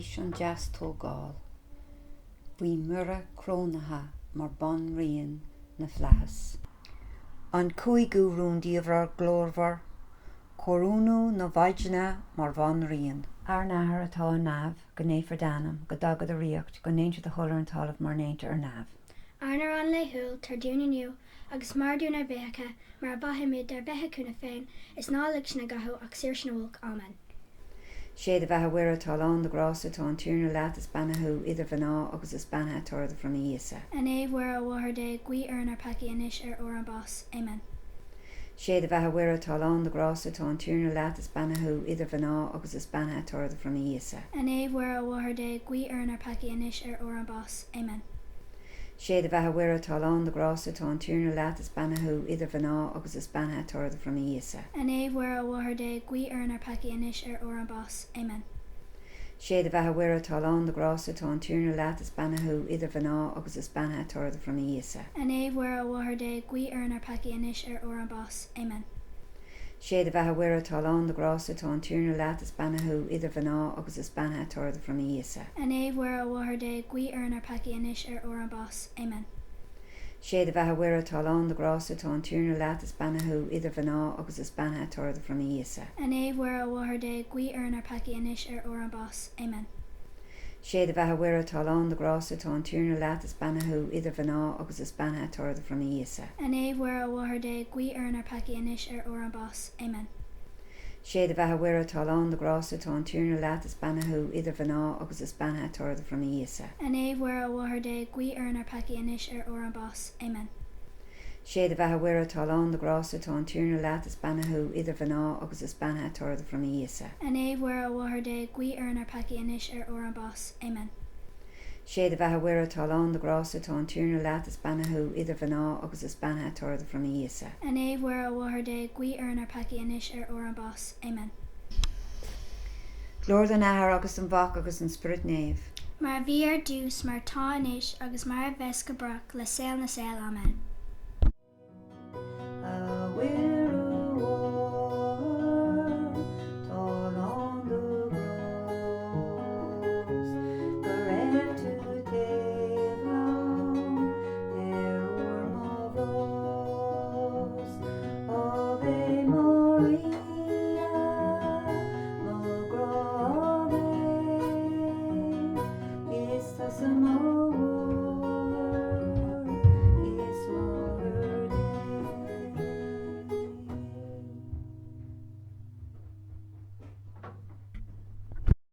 éis an Deastógáil, bhí Muire corónaithe mar Banríon na bhFlaitheas. An cúigiú rúndiamhair glórmhar, Corónú na Mhaighdeana mar Bhanríon. Ár nAthair atá i neamh, go naofar d'ainm, go dtaga do ríocht, go ndéantar do thoil ar an talamh mar a ndéantar ar neamh. Ár n-arán laethúil, tabhair dúinn inniu, agus maith dúinn ár bhfiacha, mar a mhaithimid dár bhfiacha féin, is ná lig sinn i gcathú, ach saor sinn ó olc. Amen. Sé do bheatha a Mhuire, atá lán de ghrásta, tá an Tiarna leat, is beannaithe thú idir mhná agus is beannaithe toradh do bhroinne Íosa. A Naomh Mhuire, a Mháthair Dé, guí orainn ár peacaí anois ar uair ár bás. Amen. Sé do bheatha a Mhuire, atá lán de ghrásta, tá an Tiarna leat, is beannaithe thú idir mhná agus is beannaithe toradh do bhroinne Íosa. A Naomh Mhuire, a Mháthair Dé, guí orainn ár peacaí anois ar uair ár bás. Amen. Sé do bheatha a Mhuire, atá lán de ghrásta, tá an Tiarna leat, is beannaithe thú idir mhná agus is beannaithe toradh do bhroinne Íosa. A Naomh Mhuire, a Mháthair Dé, guí orainn ár peacaí anois ar uair ár bás. Amen. Sé do bheatha a Mhuire, atá lán de ghrásta, tá an Tiarna leat, is beannaithe thú idir mhná agus is beannaithe toradh do bhroinne Íosa. A Naomh Mhuire, a Mháthair Dé, guí orainn ár peacaí anois ar uair ár bás. Amen. Sé do bheatha a Mhuire, atá lán de ghrásta, tá an Tiarna leat, is beannaithe thú idir mhná agus is beannaithe toradh do bhroinne Íosa. A Naomh Mhuire, a Mháthair Dé, guí orainn ár peacaí anois ar uair ár bás. Amen. Sé do bheatha a Mhuire, atá lán de ghrásta, tá an Tiarna leat, is beannaithe thú idir mhná agus is beannaithe toradh do bhroinne Íosa. A Naomh Mhuire, a Mháthair Dé, guí orainn ár peacaí anois ar uair ár bás. Amen. Sé do bheatha a Mhuire, atá lán de ghrásta, tá an Tiarna leat, is beannaithe thú idir mhná agus is beannaithe toradh do bhroinne Íosa. A Naomh Mhuire, a Mháthair Dé, guí orainn ár peacaí anois ar uair ár bás. Amen. Sé do bheatha a Mhuire, atá lán de ghrásta, tá an Tiarna leat, is beannaithe thú idir mhná agus is beannaithe toradh do bhroinne Íosa. A Naomh Mhuire, a Mháthair Dé, guí orainn ár peacaí anois ar uair ár bás. Amen. Sé do bheatha a Mhuire, atá lán de ghrásta, tá an Tiarna leat, is beannaithe thú idir mhná agus is beannaithe toradh do bhroinne Íosa. A Naomh Mhuire, a Mháthair Dé, guí orainn ár peacaí anois ar uair ár bás. Amen. Sé do bheatha a Mhuire, atá lán de ghrásta, tá an Tiarna leat, is beannaithe thú idir mhná agus is beannaithe toradh do bhroinne Íosa. A Naomh Mhuire, a Mháthair Dé, guí orainn ár peacaí anois ar uair ár bás. Amen. Glóir don Athair agus don Mhac agus don Spiorad Naomh. Mar a bhí ar dtús, mar atá anois, agus mar a bheas go brách, le saol na saol. Amen.